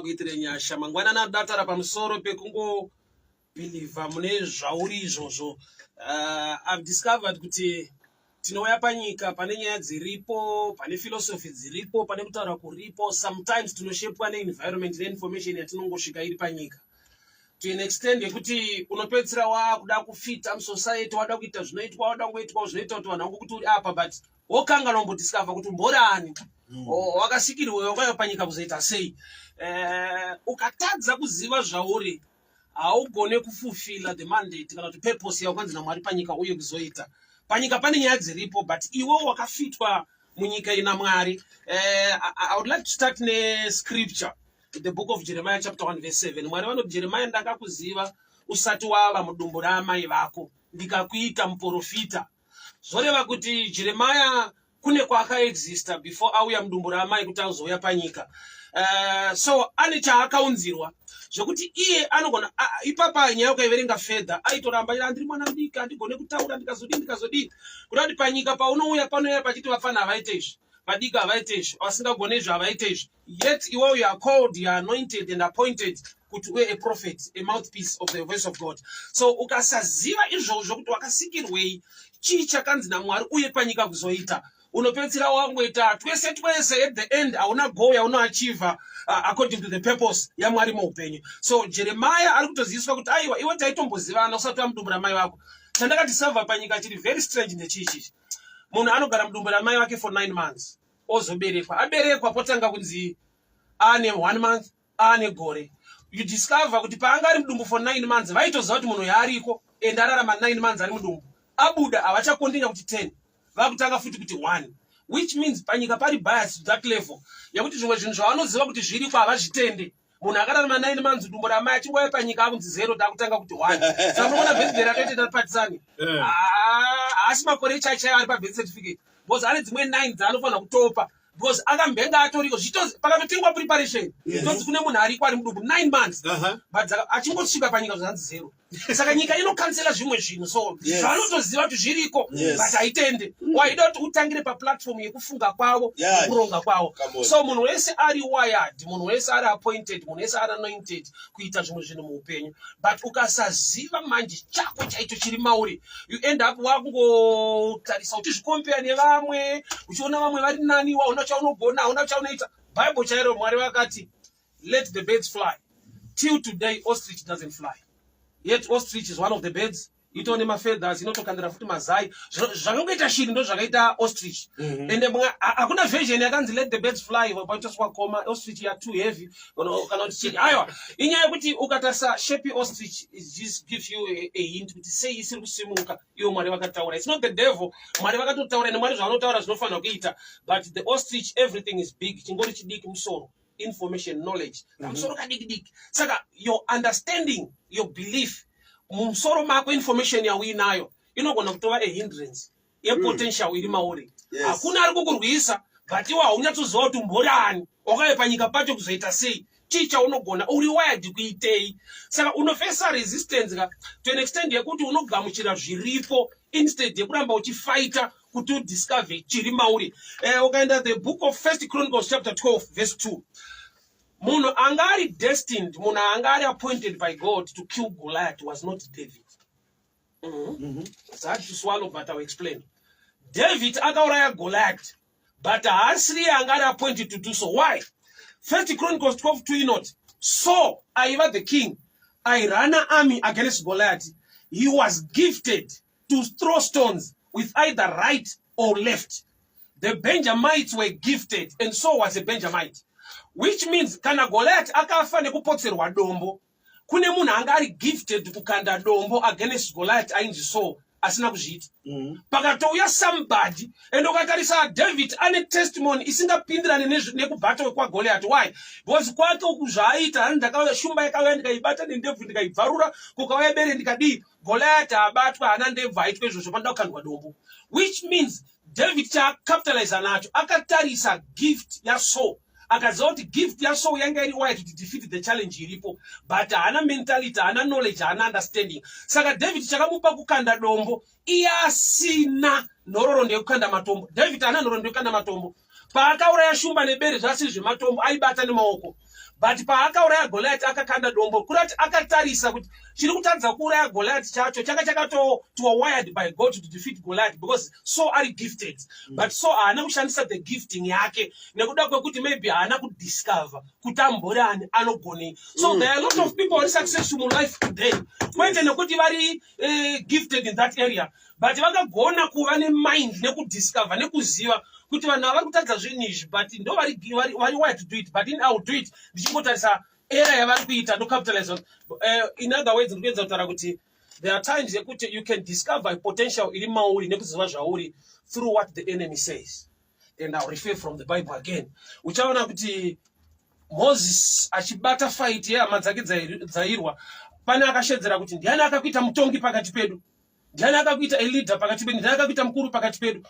Akuitire nyasha. Mangwanani adatara pamusoro pekungobhilivha mune zvauri izvozvo. I've discovered kuti tinouya panyika pane nyaya dziripo, pane philosophy dziripo, pane kutaura kuripo. Sometimes tinoshepwa neenvironment neinformation yatinongosvika iri panyika to an extent yekuti unopedzisira wakuda kufita musociety, wada kuita zvinoitwa, wada kungoitwa zvinoita kuti vanhu vangokuti uri apa, but wokangana umbodiscover kuti umbori ani, wakasikirwa wakauya panyika kuzoita sei. Ukatadza kuziva zvauri, haugone kufulfilla the mandate kana kuti purpose yawakanzi naMwari panyika uye kuzoita panyika. Pane nyaya dziripo, but iwe wakafitwa munyika ina Mwari. I would like to start nescripture, the Book of Jeremiah, chapter 1 verse 7. Mwari vanoti, "Jeremiah, ndakakuziva usati wava mudumbu raamai vako, ndikakuita muprofita." Zvoreva kuti Jeremiah kune kwaakaexista before auya mudumbu raamai kuti azouya panyika. So ane chaakaunzirwa zvekuti iye anogona ipapa nyaya ukaiverenga fedha, aitoramba, "Ndiri mwana mudiki, handigone kutaura, ndikazodii, ndikazodii." Kuda kuti panyika paunouya panouya pachiti vapfana havaite izvi, vadiki havaite izvi, vasingagone izvi havaite izvi, yet iwe you are called, you are anointed and appointed kuti uve a prophet, a mouthpiece of the voice of God. So ukasaziva izvozvo kuti wakasikirwei, chii chakanzi naMwari uye panyika kuzoita, unopedzisira wangoita twese twese. At the end hauna goal yaunoachieva according to the purpose yaMwari muupenyu. So Jeremiah ari kutoziviswa kuti aiwa, iwe taitombozivana usati wamudumbu ramai vako. Chandakatisavha panyika chiri very strange ndechiichichi: munhu anogara mudumbu ramai vake for 9 months, ozoberekwa. Aberekwa, potanga kunzi ane one month, ane gore. You discover kuti paanga ari mudumbu for 9 months, vaitoziva kuti munhu yaariko and ararama 9 months ari mudumbu. Abuda, havachakondinya kuti 10, vakutanga futi kuti 1, which means panyika pari bias to that level yekuti zvimwe zvinhu zvavanoziva kuti zviriko havazvitende. Munhu akararama 9 months dumbo ramai, achingouya panyika akunzi zero, takutanga kuti one. Saka munoona birthday ratoita patisani. Haasi makore chaichaiyo ari pabirth certificate, because ane dzimwe nine dzaanofanira kutopa, because akambenga atoriko. Pakatotengwa preparation, tonzi kune munhu ariko ari mudumbu 9 months, but achingosvika panyika zvanzi zero. Saka nyika inokansela zvimwe zvinhu, so zvanotoziva kuti zviriko, but haitende. Waida kuti utangire paplatform yekufunga kwavo, nekuronga kwavo. Come on. So munhu wese ari wired, munhu wese ari appointed, munhu wese ari anointed kuita zvimwe zvinhu muupenyu, but ukasaziva manje chako chaicho chiri mauri, you end up wakungotarisa uchizvikompera nevamwe, uchiona vamwe vari nani. Wauna chaunogona, hauna chaunoita. Bible chairo, Mwari vakati, "Let the birds fly." Till today ostrich doesn't fly, yet ostrich is one of the birds itone mafeathers, inotokandira futi mazai. Zvakangoita shiri ndo zvakaita ostrich. Ende hakuna version yakanzi "Let the birds fly" paitoswa koma ostrich ya too heavy kana kuti chii. Aiwa, inyaya yekuti ukatarisa shape yeostrich, it just gives you a hint kuti sei isiri kusimuka. Iwo Mwari vakataura, it's not the devil. Mwari vakatotaura, ende Mwari zvavanotaura zvinofanira kuita. But the ostrich, everything is big, chingori chidiki musoro, information, knowledge, kamusoro kadiki diki. Saka your understanding, your belief mumusoro mako, information yauinayo inogona kutova a hindrance yepotential iri mauri. Hakuna ari kukurwisa, but iwe haunyatsoziva kuti umbori ani, wakauya panyika pacho kuzoita sei, chii chaunogona, uri wired kuitei. Saka unofesa resistance ka to an extent yekuti unogamuchira zviripo instead yekuramba uchifaita kuti udiscover chiri mauri. Ukaenda the Book of First Chronicles chapter 12 verse 2, munhu anga ari destined, munhu anga ari appointed by God to kill Goliath was not David. It's hard to swallow, but I'll explain. David akauraya Goliath, but haasiri anga ari appointed to do so. Why? First Chronicles 12 2 inoti Saul aiva the king airana army against Goliath. He was gifted to throw stones with either right or left. The Benjamites were gifted, and so was a Benjamite, which means kana Goliath akafa nekupotserwa dombo, kune munhu anga ari gifted kukanda dombo against Goliath ainzi Saul asina kuzviita. Pakatouya somebody, and ukatarisa David ane testimony isingapindirani nekubatwa kwaGoliath. Why? Because kwake uku zvaaita hani, ndakauya, shumba yakauya, ndikaibata nendebvu, ndikaibvarura, kukauya bere, ndikadii. Goliath abatwa haana ndebvu, aitwa izvozvo, panoda kukandwa dombo, which means David chaakapitaliza nacho, akatarisa gift yaSaul, akaziva kuti gift yaSaul yanga iri wired to defeat the challenge iripo, but haana mentality, haana knowledge, haana understanding. Saka David chakamupa kukanda dombo iye asina nhororondo yekukanda matombo. David haana nhororondo yekukanda matombo. Paakauraya shumba nebere, zvasiri zvematombo, aibata nemaoko. But paakauraya Goliath akakanda dombo, kurati akatarisa kuti chiri kutadza kuuraya Goliath chacho changa chakatotiwa wired by God to defeat Goliath because so ari gifted. But so haana kushandisa the gifting yake nekuda kwekuti maybe haana kudiscover kuti ambori ani, anogonei. So there are a lot of people vari successful mulife today kwete nekuti vari gifted in that area, but vakagona kuva nemind nekudiscover nekuziva kuti vanhu ava vari kutadza zvinhu izvi, but ndo vari wired to do it, but in I will do it ndichingotarisa era yavari kuita, ndocapitalize on. In other words, ndikuedza kutaura kuti there are times yekuti you can discover a potential iri mauri nekuziva zvauri through what the enemy says. And I'll refer from the Bible again. Uchaona kuti Moses achibata fight yehama dzake dzairwa, pane akashedzera kuti, "Ndiani akakuita mutongi pakati pedu? Ndiani akakuita leader pakati pedu? Ndiani akakuita mukuru pakati pedu?"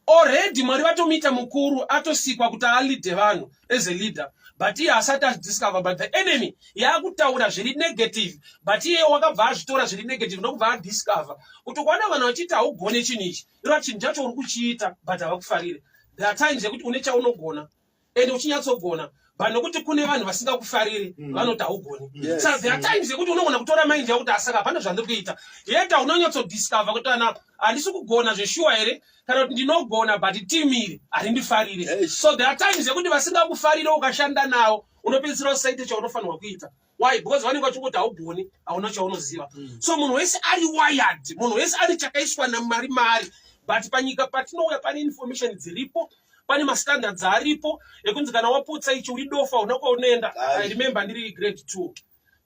Already Mwari vatomuita mukuru, atosikwa kuti aleade vanhu as a leader, but iye asati azvidiscover. But the enemy yaakutaura zviri negative, but iye wakabva azvitora zviri negative ndokubva adiscover kuti ukaona vanhu vachiiti haugone chinhu ichi, ireva chinhu chacho uri kuchiita, but havakufarire. There are times yekuti une chaunogona ende uchinyatsogona, but nokuti kune vanhu vasingakufariri, vanoti haugoni. So there are times yekuti unogona kutora mind yakuti asaka hapana zvandiri kuita, yet unonyatsodiscover kuti ana handisi kugona zveshuwa here, kana kuti ndinogona, but team iri harindifarire. So there are times yekuti vasingakufarire ukashanda navo, unopedzisira usaite chaunofanirwa kuita. Why? Because vanenge vachingoti haugoni, hauna chaunoziva. So munhu wese ari wired, munhu wese ari chakaiswa naMwari mari. But panyika patinouya pane information dziripo, pane mastandards aripo ekunzi kana waputsa ichi uri dofa, una kwaunoenda. I remember ndiri grade 2,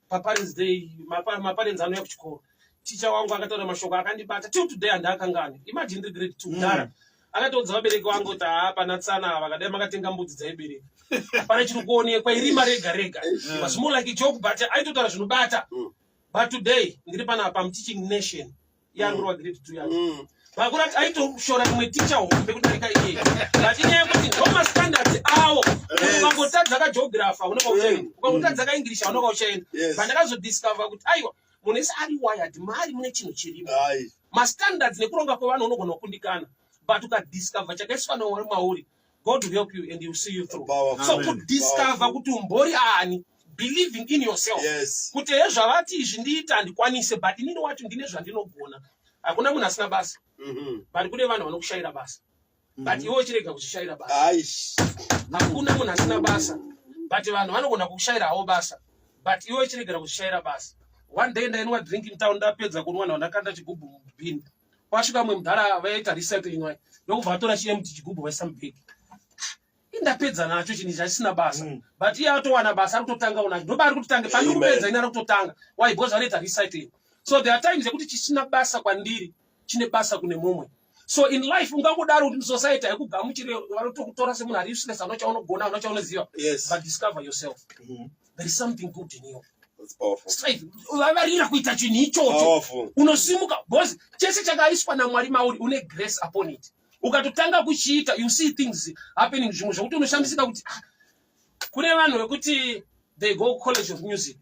paparents day, maparents anouya kuchikoro. Ticha wangu akataura mashoko akandibata till today, handaakangani. Imagine, ndiri grade 2 kudhara, akatoudza vabereki vangu kuti, "Haa, pana tsana vakadai makatenga mbudzi dzaibereka, hapana chiri kuonekwa, irima rega rega." It was more like a joke, but aitotaura zvinobata. But today ndiri panapa, I'm teaching nation yangu grade 2 yangu. Pakurati aitoshora rimwe ticha hombe kudarika iye, but inyaya yekuti ndo mastandards awo. Ukangotadza kageography hauna kwauchaenda, ukangotadza kaEnglish hauna kwauchaenda. But ndakazodiscover kuti aiwa, munhu wese ari wired, mari mune chinhu chirimo. Mastandards nekuronga kwevanhu unogona kukundikana, but ukadiscover chakaiswa naMwari mauri, God will help you and he will see you through. Powerful. So Amen. kudiscover Powerful. kuti umbori ani, believing in yourself kuti he, zvavati izvi ndiita handikwanise, but inini wacho ndine zvandinogona. Hakuna munhu asina basa, but kune vanhu vanokushayira basa, but iwe uchirega kuchishayira basa. Hakuna munhu asina basa, but vanhu vanogona kukushayira havo basa, but iwe uchiregera kuchishayira basa. One day ndainwa drink in town, ndapedza kunwa, ndakanda chigubhu mubhini. Kwasvika mumwe mudhara vaita recycling vai, ndokubva vatora chiempty chigubhu vaisa mubhegi. Indapedza nacho chinhu chasina basa, but iye atowana basa, ari kutotanga unacho, ndoba ari kutotanga pandiri Amen. kupedza, ini ari kutotanga. Why? Because vanoita recycling. So there are times yekuti chisina basa kwandiri chine basa kune mumwe. So in life ungangodaro kuti musociety haikugamuchire, vanotokutora semunhu ari useless, hauna chaunogona, hauna chaunoziva. But discover yourself. There is something good in you. That's powerful. Strive, vavarira kuita chinhu ichocho. Powerful. Unosimuka because chese chakaiswa naMwari mauri, une grace upon it. Ukatotanga kuchiita, you see things happening, zvimwe zvokuti unoshamisika kuti, ah, kune vanhu vekuti they go College of Music,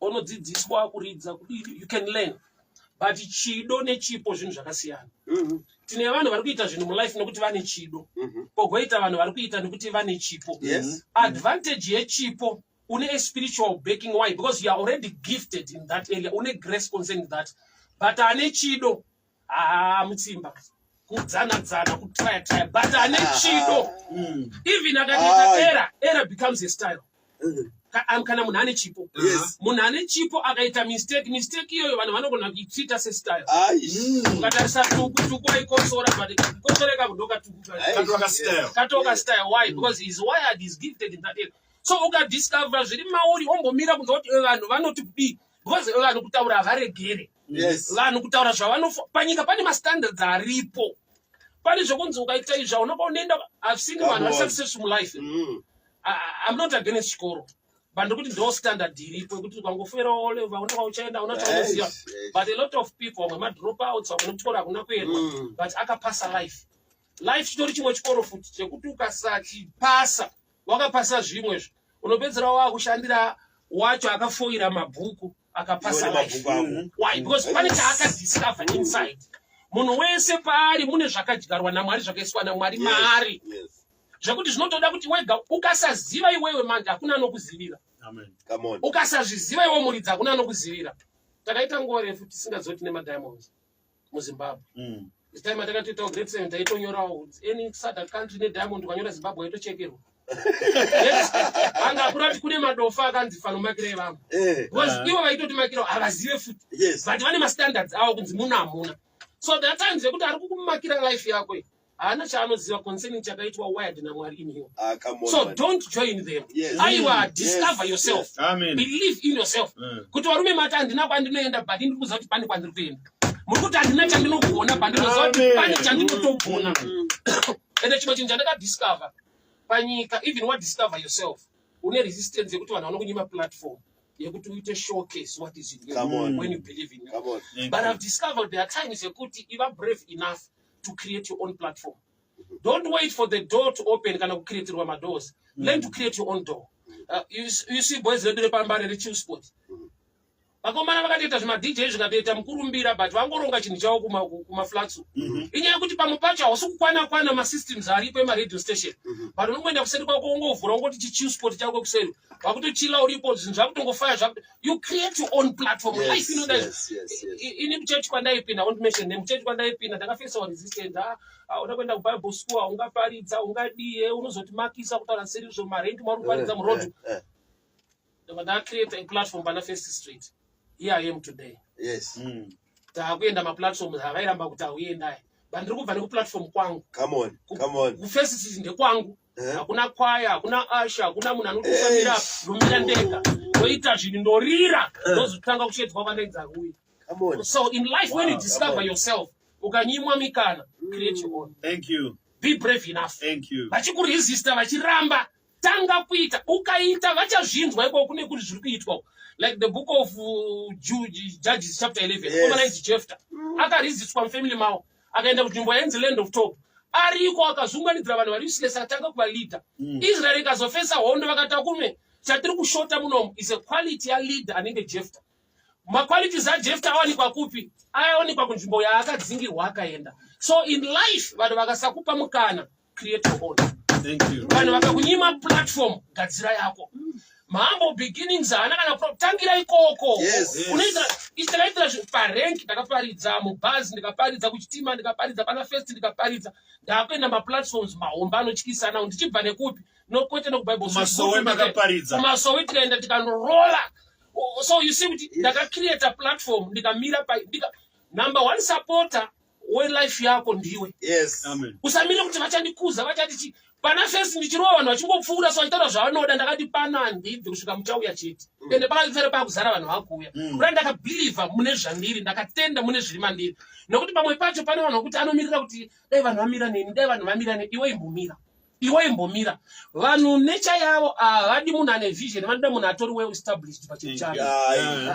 unodzidziswa kuridza, kudii, you can learn, but chido nechipo zvinhu zvakasiyana. Tine vanhu vari kuita zvinhu mulife nekuti vane chido, pogoita vanhu vari kuita nekuti vane chipo. Advantage yechipo, une a spiritual backing. Why? Because you are already gifted in that area, une grace concerning that. But ane chido, haa, mutsimba kudzana-dzana, kutraya-traya, but ane chido, even akatoita error, error becomes a style. Kana munhu ane chipo, munhu ane chipo akaita mistake, mistake iyoyo vanhu vanogona kuitreata sestyle. Ukatarisa Tuku, Tuku aikosora, but kukosora ikako ndokatuku. Katoka style. Katoka style. Why? Because he's wired, he's gifted in that area. So ukadiscover zviri mauri, ombomira kunzwa kuti vanhu vanoti kudii, because vanhu kutaura havaregere. Vanhu kutaura zvavanofa panyika, pane mastandards aripo, pane zvokunzi ukaita izvi hauna unoenda. I've seen Come vanhu vari on. successful mulife. I'm not against chikoro, but ndikuti ndo standard iripo yekuti ukangofera olevel unonga uchaenda una chaunoziva. But a lot of people, vamwe madropouts, vamwe nekuchikoro hakuna kuendwa, but akapasa life. Life chitori chimwe chikoro futi chekuti ukasachipasa, wakapasa zvimwezvo, unopedzera wakushandira wacho akafoira mabhuku akapasa Iwe life. nemabhuku ako. Why? Because pane chaakadiscover inside. Munhu wese paari mune zvakadyarwa naMwari, zvakaiswa naMwari maari, zvekuti zvinotoda kuti wega ukasaziva iwewe manje hakuna anokuzivira. Amen. Come on. Ukasazviziva iwe muridzi, hakuna anokuzivira. Takaita nguva refu tisingazoti nemadiamonds muZimbabwe. This time atakatoitawo grade 7, taitonyorawo any SADC country nediamond, ukanyora Zimbabwe yaitochekerwa. Yes. Anga akura kuti kune madofa akanzi fanomakirai vamwe, because ivo vaitotimakirawo havazive futi, but vane mastandards avo kunzi muno hamuna. So there are times yekuti ari kukumakira life yako iyi, haana chaanoziva concerning chakaitwa wired naMwari in you. Ah, come on, So man. don't join them. Aiwa, discover yourself. Amen. Believe in yourself. Kuti varume mati handina kwandinoenda, but ndiri kuziva kuti pane kwandiri kuenda. Muri kuti handina chandinogona, but ndinoziva kuti Amen. pane chandinotogona. Ende chimwe chinhu chandakadiscover panyika, even wadiscover yourself, une resistance yekuti vanhu vanokunyima platform yekuti uite showcase what is in you Come on. when you believe in you. Come on. Thank But you. I've discovered there are times yekuti iva brave enough to create your own platform. Don't wait for the door to open kana kucreatirwa madoors. Learn to create your own door. You see boys redu repaMbare reChillspot, vakomana vakatoita zvimaDJ zvikatoita mukurumbira, but vangoronga chinhu chavo kumaflats. Inyaya yekuti pamwe pacho hausi kukwana kwana masystems aripo emaradio station, but unongoenda kuseri kwako, ungovhura, ungoti chiChillspot chako kuseri, wakutochila uripo, zvinhu zvakutongofaya you create your own platform. Life inoda Ini muchechi kwandaipinda, I won't mention name, muchechi kwandaipinda ndakafesawo resistance. Ah, ah, uda kuenda kuBible school, haungaparidza, ungadiye, unozotimakisa kutaura serizvo marengi mauri kuparidza muroad. Ndobva ndacreate a platform pana First Street. Here I am today. Taakuenda maplatforms havairamba kuti hauendai, but ndiri kubva nekuplatform kwangu. Come on. Come on. KuFirst Street ndekwangu. Hakuna kwaya, hakuna usher, hakuna munhu anotosamira. Eish. Ndomira ndega, ndoita zvinhu, ndorira, ndozotanga kushedzwa kwandaidza uya. Come on. So in life, when you discover Come on. yourself, ukanyimwa mikana, create your own. Thank you. Be brave enough. Thank you. Vachikuresista, vachiramba, tanga kuita. Ukaita vachazvinzwa ikoko kune kuti zviri kuitwa, like the book of Judges chapter 11. Komana inzi Jefta akaresistwa mufamily mavo, akaenda kunzvimbo yainzi Land of Tob. Ariko akazunganidzira vanhu vari useless, akatanga kuvaleada. Israel ikazofesa hondo, vakati akume chatiri kushota munomu is a quality yaleader anenge Jefta. Maqualities aJefta awanikwa kupi? Awanikwa kunzvimbo yaakadzingirwa akaenda. So in life, vanhu vakasakupa mukana, create your own. Thank you. Vanhu vakakunyima platform, gadzira yako. Mahumble beginnings haana kana tangira ikoko. Unoita ichi, takaitira zvinhu parenki, ndakaparidza mubhazi, ndikaparidza kuchitima, ndikaparidza pana First, ndikaparidza. Ndakuenda maplatforms mahombe anotyisana ndichibva nekupi? Nokwete nekuBible. Kumasowe makaparidza. Kumasowe tikaenda tikanorola. So you see kuti ndakacreata platform, ndikamira pa number one supporter welife yako ndiwe. Amen. Usamire kuti vachandikuza, vachati chi. Pana First ndichirova, vanhu vachingopfuura, so vachitaura zvavanoda. Ndakati pano handibvi kusvika muchauya chete. Ende pakafere pakuzara vanhu vakuuya. Kudai ndakabhilivha mune zvandiri, ndakatenda mune zviri mandiri, nokuti pamwe pacho pane vanhu vokuti anomirira kuti dai vanhu vamira neni, dai vanhu vamira neni. Iwe imbomira, iwe imbomira. Vanhu necha yavo havadi munhu ane vision, vanoda munhu atori well established pachinhu chake.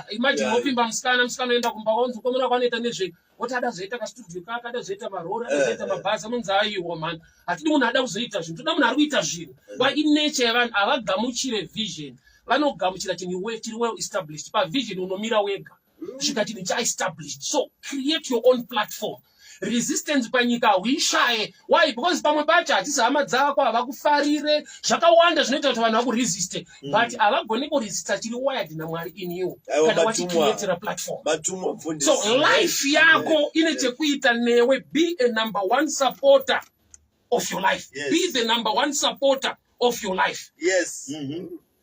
Imagine wopimba musikana, musikana oenda kumba, wanzi mukomana kwanoita nezvei? Woti ada zoita kastudio kake, ada zoita marori, ada zoita mabhazi. Anonzi aiwa mani, hatidi munhu ada kuzoita zvinhu, toda munhu ari kuita zvinhu. Wa inature yevanhu, havagamuchire vision, vanogamuchira chinhu chiri well established. Pavision unomira wega kusvika chinhu chaestablished. So create your own platform. Resistance panyika huishaye. Why? Because pamwe pacho hatisi hama dzako, havakufarire, zvakawanda zvinoita kuti vanhu vakuresiste, but havagoni kuresista chiri wired naMwari in you Aiwa, kana matumwa. wachicreatira platform. Matumwa, mfundisi. So life yako ine chekuita newe. Be a number one supporter of your life. Be the number one supporter of your life.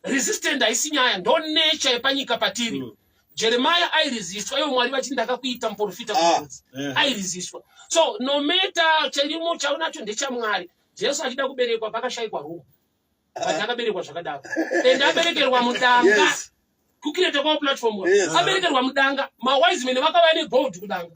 Resistant haisi nyaya, ndo nature yepanyika patiri. Jeremiah airesistwa, ivo Mwari vachiti ndakakuita muprofita kumarudzi. Airesistwa. So no matter chirimo chaunacho ndechamwari. Jesu achida kuberekwa pakashayikwa room, but akaberekwa zvakadaro, ende aberekerwa mudanga. Kucreata kwavo platform. Aberekerwa mudanga, mawise men vakauya negold kudanga,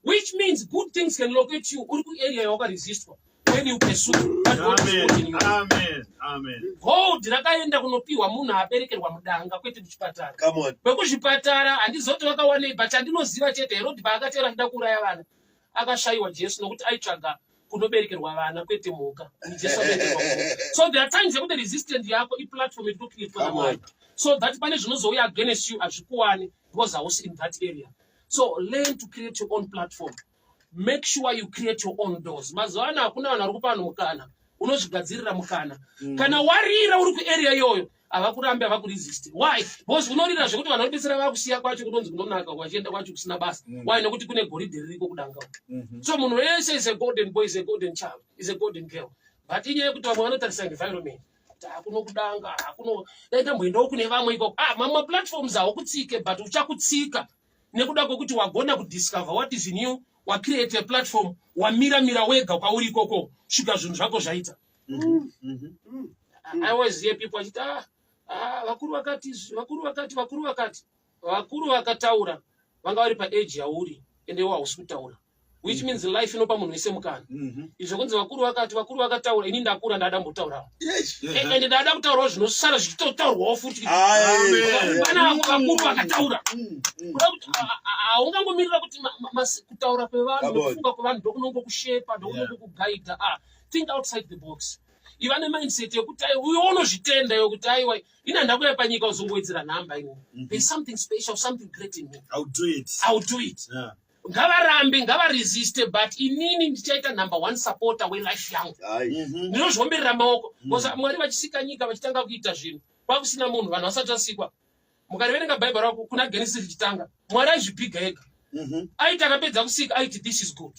which means good things can locate you uri kuarea yawakaresistwa when you pursue what God has put in Amen. you. Amen. Amen. Gold rakaenda kunopiwa munhu aberekerwa mudanga, kwete kuchipatara. Come on. Vekuzvipatara handizoti vakawanei, but chandinoziva chete, Herodhi paakatera achida kuuraya vana, akashayiwa Jesu nokuti aitsvaga kunoberekerwa vana, kwete mhuka. Jesu aberekerwa mhuka. So there are times yekuti resistant yako iplatform yekutocreatwa Come naMwari, on. so that pane zvinozouya against you hazvikuwani because hausi in that area. So learn to create your own platform. Make sure you create your own doors. Mazuva ano hakuna vanhu vari kupa vanhu mukana, unozvigadzirira mukana. Kana warira uri kuarea iyoyo. Havakurambi, havakuresist. Why? Because unorira zvekuti vanhu vanopedzisira vakusiya kwacho kunonzi kunonaka, vachienda kwacho kusina basa. Why? Nekuti kune goridhe ririko kudanga. So munhu wese is a golden boy, is a golden child, is a golden girl, but inyaya yekuti vamwe vanotarisa environment kuti hakuno kudanga, hakuno, dai ndamboendawo kune vamwe ikoko. Ah, mamwe platforms haukutsike, but uchakutsika nekuda kwekuti wagona kudiscover what is new, wacreate a platform, wamiramira wega kwauri ikoko, svika zvinhu zvako zvaita. I always hear people achiti, "Ah, ah, vakuru vakati izvi, vakuru vakati, vakuru vakati." Vakuru vakataura vanga vari paage yauri, ende iwe hausi kutaura, which means life inopa munhu wese mukana. Izvo kunzi vakuru vakati, vakuru vakataura, ini ndakura, ndada mbotaurawo. Ende ndada kutaurawo zvinosara zvichitotaurwawo futi. Amen. Pana vakuru vakataura. Kuda kuti haungangomirira kuti kutaura kwevanhu Come on. nekufunga kwevanhu ndokunongokushepa, ndokunongokugaidha. Ah, think outside the box. Iva nemindset yekuti aiwa, uyo unozvitenda iwe kuti aiwa, ini handakuya panyika uzongowedzera nhamba ini. There's something special, something great in me. I'll do it. I'll do it. Ngavarambe, ngavaresiste, but inini ndichaita number one supporter welife yangu. Ndinozviomberera maoko because Mwari vachisika nyika, vachitanga kuita zvinhu, kwakusina munhu, vanhu vasati vasikwa. Mukariverenga Bhaibheri rako kuna Genesis richitanga, Mwari aizvipiga ega. Aiti akapedza kusika, aiti, "This is good."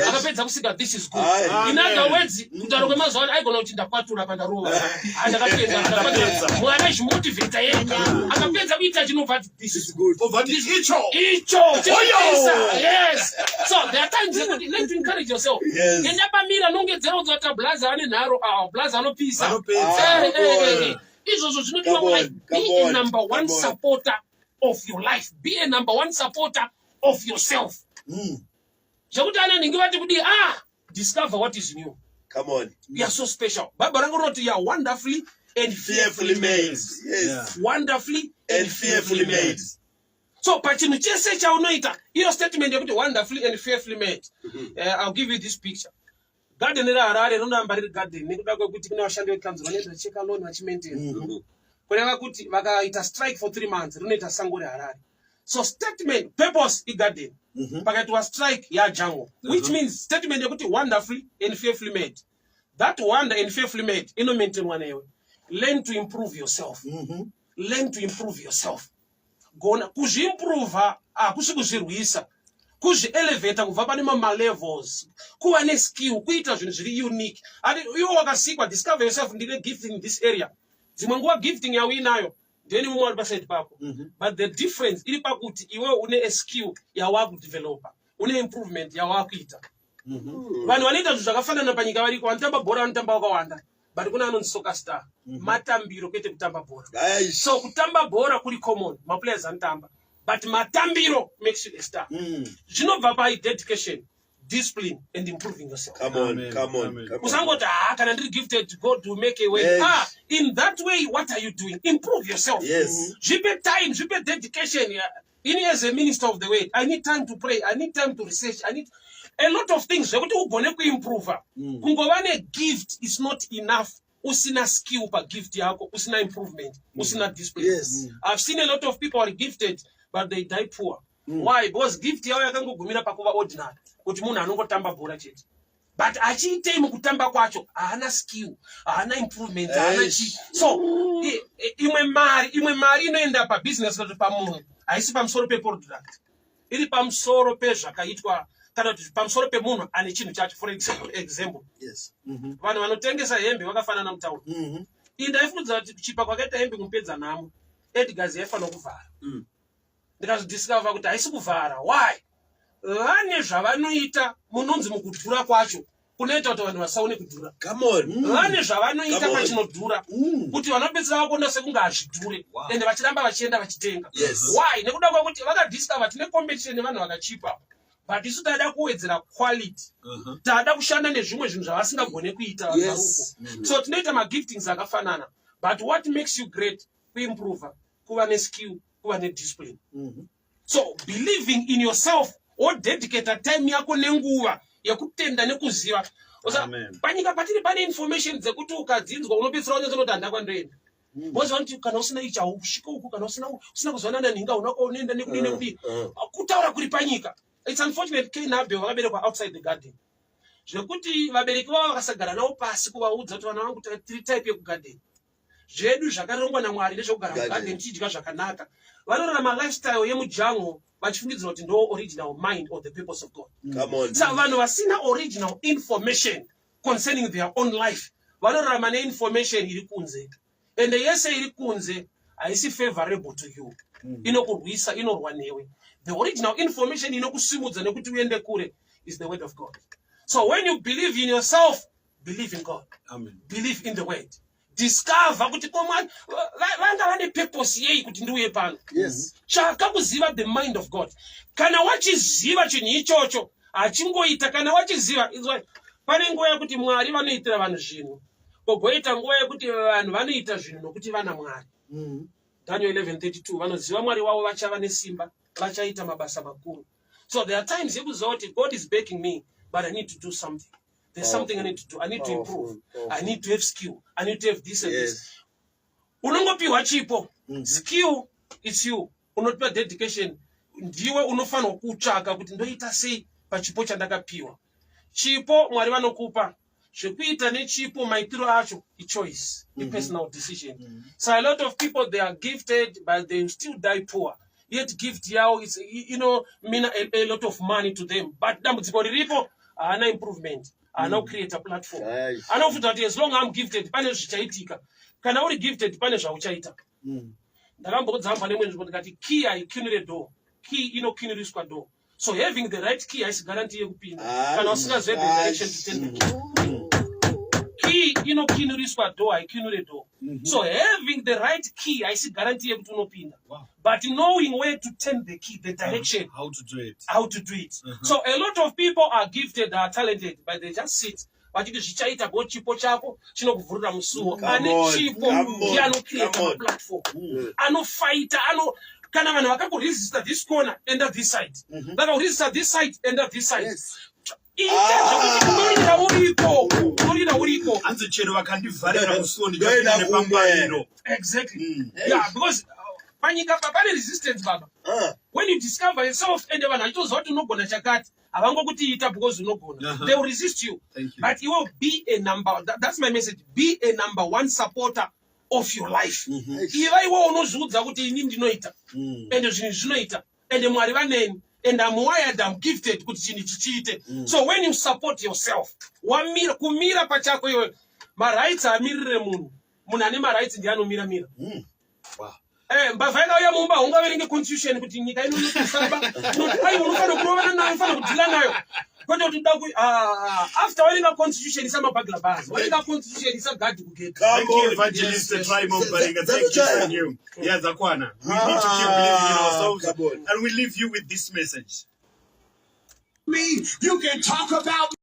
Akapedza kusika, "This is good." In other words, kutaura kwemazuva ano, aigona kuti, "Ndakwatura pandarova." Ah, ndakapedza, ndakapedza. Mwari aizvimotivheta ega. Akapedza kuita chinobva ati, "This is good." Obva ti icho. Icho chinopisa. Yes, so there are times yekuti learn to encourage yourself. Enda pamira, nongedzera, udzota blaza ane nharo. Ah, blaza anopisa. Anopedza. Izvozvo zvinodiwa. Come on, Life, be come a on, number one come on. supporter of your life. Be a number one supporter of yourself. Zvekuti ana nhingi vati kudii, ah, discover what is new. Come on. You are so special. Bhaibheri rangu rinoti you are wonderfully and Fearfully made. Yes. Wonderfully And fearfully made. So pachinhu chese chaunoita, iyo statement yekuti wonderfully and fearfully made, I'll give you this picture. Garden reHarare rinoramba riri garden nekuda kwekuti kune vashandi vekanzuro vanoita cheka lawn, vachimaintain. Kureva kuti vakaita strike for 3 months, rinoita sango reHarare. So statement, purpose igarden, pakaitwa strike yajungle, which means statement yekuti wonderfully and fearfully made, that wonder and fearfully made inomaintainwa newe. Learn to improve yourself. Learn to improve yourself. Gona kuzviimprova, hakusi kuzvirwisa, kuzvielevata kubva pane mamalevels, kuva neskill, kuita zvinhu zviri unique. Ati iwe wakasikwa, discover yourself, ndine gifting in this area. Dzimwe nguva gifting yauinayo ndeni mumwe ari paside pako, but the difference iri pakuti iwe une a skill yawakudevelopa, une improvement yawakuita. Vanhu vanoita zvinhu zvakafanana panyika variko. Vanotamba bhora vanotamba vakawanda, but kuna anonzi soccer star. Matambiro, kwete kutamba bhora. Guys. So kutamba bhora kuri common, maplayers anotamba, but matambiro makes you a star. Zvinobva padedication, discipline and improving yourself. Come on, Amen. come on, Amen. come on. Usangoti, "Ah, kana ndiri gifted, God will make a way." Ah, in that way, what are you doing? Improve yourself. Zvipe time, zvipe dedication. Yeah. Ini as a minister of the word, I need time to pray, I need time to research, I need a lot of things zvekuti ugone kuimprova. Kungova negift is not enough usina skill pagift yako, usina improvement, usina discipline. I've seen a lot of people are gifted, but they die poor. Why? Because gift yavo yakangogumira pakuva ordinary, kuti munhu anongotamba bhora chete, but achiitei mukutamba kwacho? Haana skill, haana improvement, haana chii. So imwe mari inoenda pabusiness kana kuti pamunhu haisi pamusoro peproduct, iri pamusoro pezvakaitwa kana kuti pamusoro pemunhu ane chinhu chacho. For example, vanhu vanotengesa hembe vakafanana mutauro. Iyi ndaifungidzira kuti kuchipa kwakaita hembe kumupedza nhamo, Edgars yaifanira kuvhara. Ndikazodiscover kuti haisi kuvhara. Why? Vane zvavanoita munonzi mukudhura kwacho kunoita kuti vanhu vasaone kudhura. Come on. Vane zvavanoita Come on. pachinodhura kuti vanopedzisira vakuona sekunge hazvidhure, ende vachiramba vachienda vachitenga. Why? Nekuda kwekuti vakadiscover tine competition nevanhu vakachipa, but isu tada kuwedzera quality, tada kushanda nezvimwe zvinhu zvavasingagone kuita vanhu varuko. So tinoita magiftings akafanana, but what makes you great kuimprova, kuva neskill, kuva nediscipline. So believing in yourself, wodedicata time yako nenguva yekutenda nekuziva. Amen. Panyika patiri pane information dzekuti ukadzinzwa unopedzisira wanyatsonoti, "Handa kwandoenda." Because vanoti kana usina ichi hausvike uku, kana usina kuzwanana nhinga hauna kwaunoenda, nekudii nekudii. Kutaura kuri panyika, it's unfortunate Cain Abel vakaberekwa outside the garden, zvekuti vabereki vavo vakasagara navo pasi kuvaudza kuti, "Vana vangu, tiri type yekugarden." Zvedu zvakarongwa naMwari ndezvekugara Garden. mugarden tichidya zvakanaka. Vanorarama lifestyle yemujungle vachifungidzira kuti ndo original mind or the purpose of God. Come on. Saka vanhu vasina original information concerning their own life vanorarama neinformation iri kunze, ende yese iri kunze haisi favorable to you, inokurwisa, inorwa newe. The original information inokusimudza nekuti uende kure is the word of God. So when you believe in yourself, believe in God. Amen. Believe in the word. Discover kuti ko Mwari vanga vane purpose yei kuti ndiuye pano. Tsvaka kuziva the mind of God. Kana wachiziva chinhu ichocho, hachingoita. Kana wachiziva, inzwa, pane nguva yekuti Mwari vanoitira vanhu zvinhu, pogoita nguva yekuti vanhu vanoita zvinhu nokuti vana Mwari. Daniel 11:32, vanoziva Mwari wavo vachava nesimba, vachaita mabasa makuru. So there are times yekuziva kuti God is backing me, but I need to do something. There's something I need to do. I need to improve. Powerful. I need to have skill. I need to have this and this. Unongopiwa chipo, skill, it's you. Unopiwa dedication, ndiwe unofanirwa kutsvaka kuti ndoita sei pachipo chandakapiwa. Chipo Mwari vanokupa, zvekuita nechipo, maitiro acho ichoice, ipersonal decision. So a lot of people, they are gifted, but they still die poor, yet gift yavo is ino mean a lot of money to them, but dambudziko riripo, haana improvement, haana kucreate a platform. Anofunga kuti as long I'm gifted, pane zvichaitika. Kana uri gifted, pane zvauchaita. Ndakambodzamba nemwe nzvimbo ndikati key haikinure door, key inokinuriswa door. So having the right key haisi guarantee yekupinda kana usingazive the direction to turn the key. Key inokinuriswa door, haikinure door. So having the right key haisi guarantee yekuti unopinda, but knowing where to turn the key, the direction, How to do it. How to do it. So a lot of people are gifted, are talented, but they just sit vachiti zvichaita go. Chipo chako chinokuvhurira musuwo. Come Ane on, chipo come on, ndiye anocreata come on. maplatform, anofighta, ano kana vanhu vakakuresista this corner, enda this side. Vakakuresista this side, enda this side. Ita zvekuti unorira uriko, unorira uriko. Hanzi chero vakandivharira musuwo, Ndoenda ndichapinda kumwe. nepambariro. Exactly, yeah, because panyika pane resistance, baba. When you discover yourself, ende vanhu vachitoziva kuti unogona chakati, havangokuti ita because unogona. They will resist you. Thank you. But you will be a number that's my message: be a number one supporter of your life. Iva iwe unozviudza kuti ini ndinoita, ende zvinhu zvinoita, ende Mwari vaneni, and I'm wired, I'm gifted kuti chinhu ichi chiite. So when you support yourself, wamira, kumira pachako iwe. Marights amirire munhu. Munhu ane marights ndiye anomira mira. Mbavha yakauya mumba, ungaverenge constitution kuti nyika ino inokusaba? Ai, unofanira kurovana nayo, unofanira kudeala nayo, kwete kuti uda after waverenga constitution, isa maburglar bars. Waverenga constitution, isa guard kugate. Come Thank you, on. Evangelist Trymore Muparinga. Za- Thank you, Zakuchaya. thank you. Yeah, Zakwana. We need to keep believing in ourselves. Come on. And we leave you with this message. Me, you can talk about